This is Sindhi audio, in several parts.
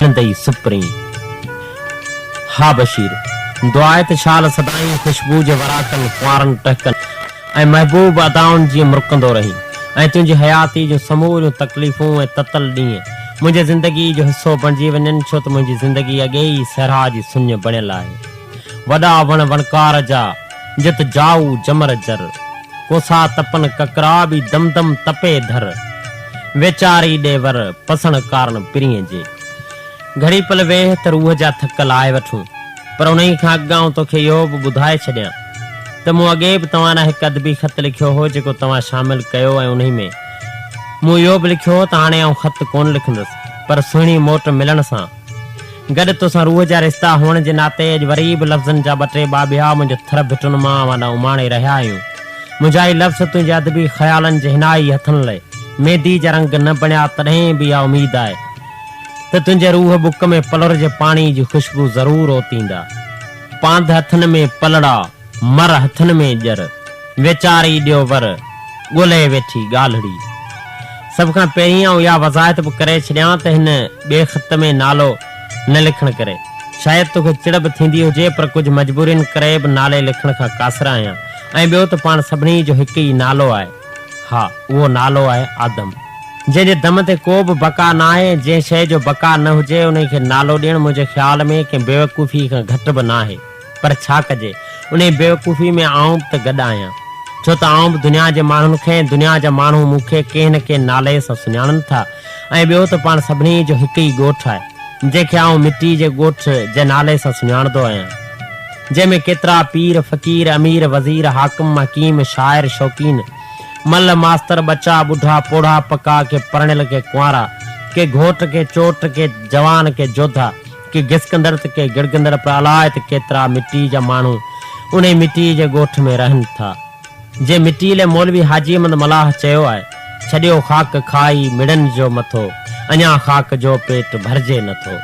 ملندئي سپرين. ها بشير! دعا آهي ته شال سدائين خوشبو جي وراڪن، ڪنوارن ٽهڪن ۽ محبوب ادائن جيئن مرڪندو رهين ۽ تنهنجي حياتي جون سموريون تڪليفون ۽ تتل ڏينهن منهنجي زندگي جو حصو بڻجي وڃن ڇو ته منهنجي زندگي اڳي ئي صحرا جي سڃ بڻيل آهي. وڏا وڻ وڻڪار جا، جت جائو جمر جر. ڪوسا تپن ڪڪرا به دم دم تپي ڌر. ويچاري ڏي ور، پسڻ ڪارڻ پرينء جي. گهڙي پل ويهه ته روح جا ٿڪ لاهي وٺون. پر انهيء کان اڳ آئون توکي اهو به ٻڌائي ڇڏيان ته مون اڳي به توهان ڏانهن هڪ ادبي خط لکيو هو جيڪو توهان شامل ڪيو ۽ انهي ۾ مون اهو به لکيو هو ته هاڻي آئون خط ڪونه لکندس پر سهڻي موٽ ملڻ سان گڏ توسان روح جا رشتا هئڻ جي ناتي اڄ وري به لفظن جا ٻه ٽي ٻاٻيها منهنجي ٿر ڀٽن مان اوهان ڏانهن اماڻي رهيا آهيون. منهنجا هي لفظ تنهنجي ادبي خيالن جي حنائي هٿن لئه ميندي جا رنگ نه بڻيا تڏهن به اها اميد آهي ته تنهنجي روح ٻڪ ۾ پلر جي پاڻي جي خوشبو ضرور اوتيندا. پاند هٿن ۾ پلڙا، مر هٿن ۾ ڄر، ويچاري ڏيو ور، ڳولهي ويٺي ڳالهڙي. سڀ کان پهرين آئون اها وضاحت به ڪري ڇڏيان ته هن ٻئي خط ۾ نالو نه لکڻ ڪري شايد توکي چڙ به ٿيندي هجي پر ڪجهه مجبورين ڪري به نالي لکڻ کان قاصر آهيان ۽ ٻيو ته پاڻ سڀني جو هڪ ئي نالو آهي. ها اهو نالو آهي آدم. جنهن جي دم تي ڪو به بقا ناهي ۽ جنهن شيء جو بقا نه هجي انهي کي نالو ڏيڻ منهنجي خيال ۾ ڪنهن بيوقوفيء کان گهٽ به ناهي. پر ڇا ڪجي انهي بيوقوفي ۾ آئون به ته گڏ آهيان. ڇو ته آئون به دنيا جي ماڻهن کي ۽ دنيا جا ماڻهو مون کي ڪنهن نه ڪنهن نالي سان سڃاڻن ٿا ۽ ٻيو ته پاڻ سڀني جو هڪ ئي ڳوٺ آهي جنهن کي آئون مٽي جي ڳوٺ جي نالي سان سڃاڻندو آهيان. جنهن ۾ ڪيترا پير، فقير، امير، وزير، حاڪم، حڪيم، شاعر، شوقين، ملهه، ماستر، ٻچا، ٻڍا، پوڙها، پڪا، ڪي پرڻيل، ڪي ڪنوارا، ڪي گهوٽ، ڪي چوٽ، ڪي جوان، ڪي جوڌا، ڪي گسڪندڙ ته ڪي گڙگندڙ پر الاء ته ڪيترا مٽيء جا ماڻهو انهي مٽيء جي ڳوٺ ۾ رهن ٿا. جنهن مٽيء لئه مولوي حاجي احمد ملاح چيو آهي، ڇڏيو خاڪ کائي مڙن جو مٿو، اڃا خاڪ جو پيٽ ڀرجي نٿو.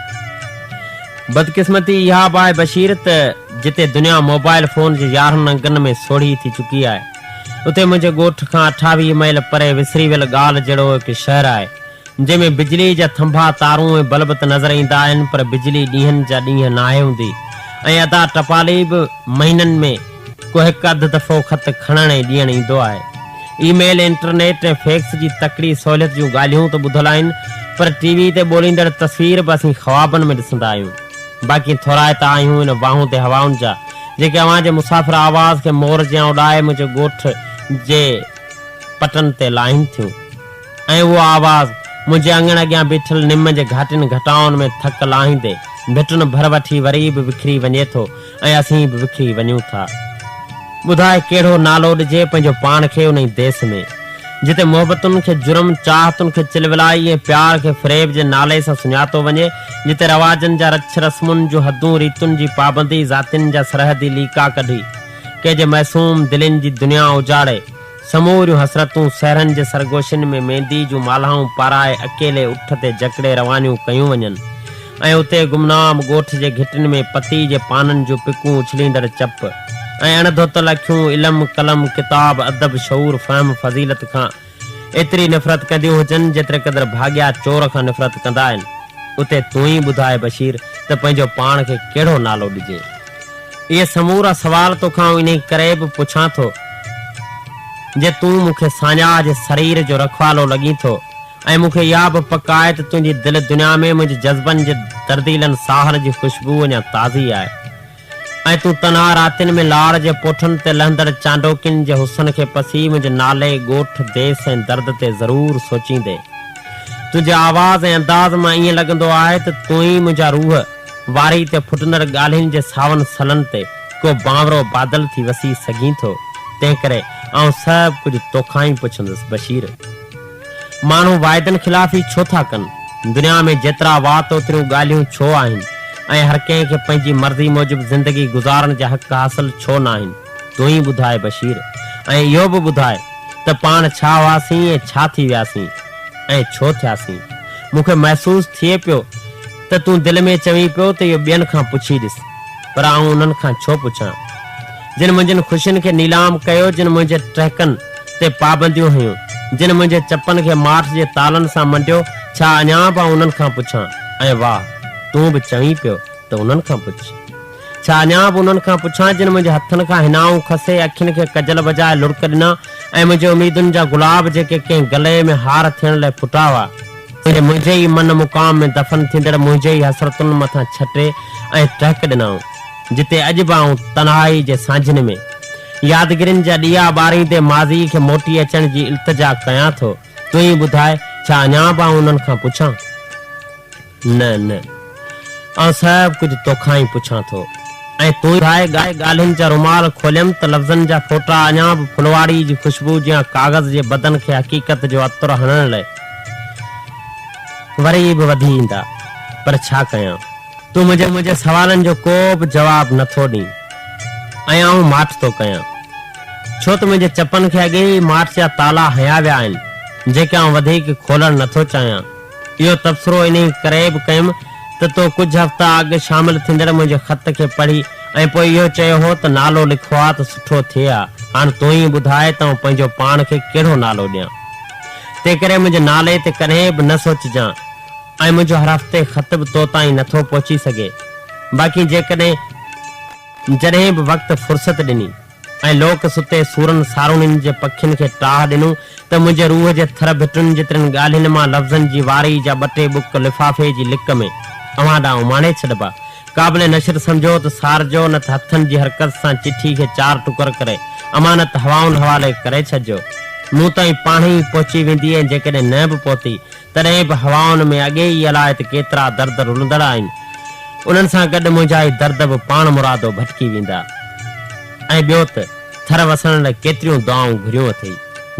بدقسمتي اها به آهي بشير ته جتي دنيا موبائل فون جي يارهن انگن ۾ سوڙهي ٿي چڪي آهي، اتي منهنجي ڳوٺ کان 28 ميل پري وسري ويل ڳالهه جهڙو هڪ شهر آهي، جنهن ۾ بجلي جا ٿنڀا، تارون ۽ بلب ته نظر ايندا آهن پر بجلي ڏينهن جا ڏينهن ناهي هوندي ۽ ادا ٽپالي به مهينن ۾ ڪو هڪ اڌ دفعو خط کڻڻ ۽ ڏيڻ ايندو آهي. اي ميل، انٽرنيٽ ۽ فيڪس جي تڪڙي سهوليت جون ڳالهيون ته ٻڌل آهن پر ٽي وي تي ٻوليندڙ تصوير به اسين خوابن ۾ ڏسندا آهيون. باقي ٿورائتا آهيون ان واهون تي هوائن جا جيڪي اوهان جي مسافر آواز کي مور جيان اڏائي منهنجي ڳوٺ جي پٽن تي لاهين ٿيون. ۽ اهو آواز منهنجي اڱڻ اڳيان بيٺل نم جي گهاٽين گهٽائن ۾ ٿڪ لاهيندي، ڀٽن ڀر وٺي وري به وکري وڃي ٿو ۽ اسين به وکري وڃون ٿا. ٻڌاء ڪهڙو نالو ڏجي پنهنجو پاڻ کي انهي ديس ۾، جتي محبتن کي جرم، چاهتن کي چلولائي ۽ پيار کي فريب جي نالي سان سڃاتو وڃي، جتي رواجن جا رڇ، رسمن جون حدون، ريتن جي پابندي، ذاتين جا سرحدي ليڪا ڪڍي، ڪنهن جي معصوم دلين جي دنيا اجاڙي، سموريون حسرتون سهرن جي سرگوشين ۾ ميندي جون مالهائون پارائي اڪيلي اٺ تي جڪڙي روانيون ڪيون وڃن ۽ اتي گمنام ڳوٺ جي گهٽين ۾ پتي جي پانن جون پڪون اڇليندڙ چپ ۽ اڻ ڌوتل اکيون علم، قلم، ڪتاب، ادب، شعور، فهم، فضيلت کان ايتري نفرت ڪنديون هجن جيتري قدر ڀاڳيا چور کان نفرت ڪندا آهن. اتي تون ئي ٻڌاء بشير ته پنهنجو پاڻ کي ڪهڙو نالو ڏجي؟ اهي سمورا سوال توکان آئون انهي ڪري به پڇان ٿو جي تون مون کي ساڃاهه جي سرير جو رکوالو لڳين ٿو ۽ مون کي اها به پڪ آهي ته تنهنجي دل دنيا ۾ منهنجي جذبن جي درديلن ساحل جي خوشبوء اڃا تازي آهي ۽ تون تنها راتين ۾ لاڙ جي پوٺن تي لهندڙ چانڊوڪين جي حسن کي پسي منهنجي نالي، ڳوٺ، ديس ۽ درد تي ضرور سوچيندين. تنهنجي آواز ۽ انداز مان ائين لڳندو آهي ته تون ئي منهنجا روح واري تي ڦٽندڙ ڳالهين جي ساون سلن تي ڪو بانورو بادل ٿي وسي سگهين ٿو، تنهنڪري آئون سڀ ڪجهه توکان ئي پڇندس بشير! ماڻهو واعدن خلافي ڇو ٿا ڪن؟ دنيا ۾ جيترا وات اوتريون ڳالهيون ڇو آهن ۽ هر ڪنهن کي پنهنجي مرضي موجب زندگي گذارڻ جا حق حاصل ڇو ناهن؟ تون ئي ٻڌاء بشير! ۽ اهو به ٻڌاء ته پاڻ ڇا هئاسين ۽ ڇا ٿي وياسين ۽ ڇو ٿياسين؟ مون کي محسوس ٿئي پيو ته تون دل ۾ چوين پيو ته اهو ٻين کان پڇي ڏس، پر آئون انهن کان ڇو پڇان؟ جن منهنجين خوشين کي نيلام ڪيو، جن منهنجي ٽهڪن تي پابنديون هنيون، جن منهنجي چپن کي ماٺ جي تالن سان منڊيو، ڇا اڃا به آئون انهن کان پڇان؟ ۽ واهه! تون به چوين پيو ته انهن کان پڇ. ڇا اڃا به انهن کان پڇان جن منهنجي هٿن کان حنائون کسي اکين کي ڪجل بجاء لڙڪ ڏنا ۽ منهنجي اميدن جا گلاب جيڪي ڪنهن گلي ۾ هار ٿيڻ لئه ڦٽا هئا، سي منهنجي ئي من مقام ۾ دفن ٿيندڙ منهنجي ئي حسرتن مٿان ڇٽي ۽ ٽهڪ ڏنائون، جتي اڄ به آئون تنهائي جي سانجهين ۾ يادگيرين جا ڏيئا ٻاريندي ماضيء کي موٽي اچڻ جي التجا ڪيان ٿو. تون ئي ٻڌاء، ڇا اڃا به آئون انهن کان پڇان؟ نه نه، آئون سڀ ڪجهه توکان ئي پڇان ٿو ۽ تون ئي ٻڌاء. ڳالهين جا رومال کوليم ته لفظن جا ڦوٽا اڃا به ڦلواڙي جي خوشبو جيان ڪاغذ جي بدن کي حقيقت جو عطر هڻڻ لئه وري به وڌي ايندا. پر ڇا ڪيان؟ تون منهنجي سوالن جو ڪو به جواب نه ٿو ڏين ۽ آئون ماٺ ٿو ڪيان. ڇو ته منهنجي چپن کي اڳي ئي ماٺ جا تالا هنيا ويا آهن، جيڪي آئون وڌيڪ کولڻ نه ٿو چاهيان. اهو تبصرو انهي ڪري به ڪيم ته تو ڪجهه هفتا اڳ شامل ٿيندڙ منهنجي خط کي پڙهي ۽ پوء اهو چيو هو ته نالو لکو ها ته سٺو ٿئي ها. هاڻ تون ئي ٻڌاء ته آئون پنهنجو پاڻ کي ڪهڙو نالو ڏيان. تنهنڪري منهنجي نالي تي ڪڏهن به نه سوچجان ۽ منهنجو هر هفتي خط به تو تائين نه ٿو پهچي سگهي. باقي جيڪڏهن جڏهن به وقت فرصت ڏني. ۽ لوڪ ستي سورن سارونين جي پکين کي ٽاهه ڏنو ته منهنجي روح جي ٿر ڀٽن جيترين ڳالهين مان لفظن جي واري جا ٻه ٽي ٻڪ لفافي جي لڪ ۾ اوهان ڏانهن اماڻي ڇڏبا. قابل نشر سمجهو ته سارجو نه ته هٿن جي حرڪت سان چٺي کي چار ٽڪر ڪري امانت هوائن حوالي ڪري ڇڏجو. مون تائين پاڻهي ئي پهچي ويندي ۽ جيڪڏهن نه به پهتي تڏهن به هوائن ۾ اڳي ئي الائي ته ڪيترا درد رلندڙ آهن. انهن سان گڏ منهنجا هي درد به پاڻ مرادو ڀٽڪي ويندا. ۽ ٻيو ته ٿر وسڻ لاء ڪيتريون دعائون گهريون اٿئي.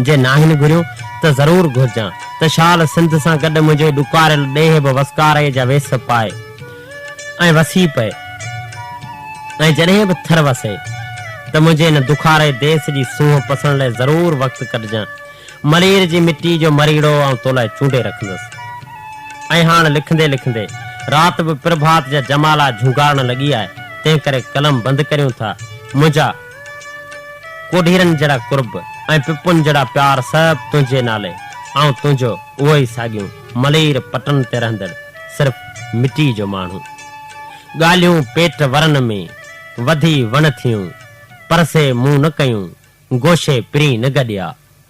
جي ناهن گهريون ته ضرور گهرجان ته شال سنڌ سان گڏ منهنجو ڏڪاريل ڏيهه به وسڪاري جا ويس پائي ۽ وسي پئي ۽ جڏهن به ٿر وسي ته منهنجي هن دکاري ديس جي سونهن پسڻ لاء ضرور وقت ڪڍجان. ملير جي مٽي جو مريڙو آئون تو لاء چونڊي رکندس. ۽ هاڻ لکندي لکندي رات به پرڀات جا جمالا جهونگارڻ لڳي آهي، تنهن ڪري قلم بند ڪريون ٿا. منهنجا ڪوڍيرن جهڙا قرب ۽ پپن جهڙا پيار سڀ تنهنجي نالي. آئون تنهنجو اهو ئي ساڳيون ملير پٽن تي رهندڙ صرف مٽي جو ماڻهو. ڳالهيون پيٽ ورن ۾ وڌي وڻ ٿيون، پر سي مون نه ڪيون، گوشي پرين نه گڏيا.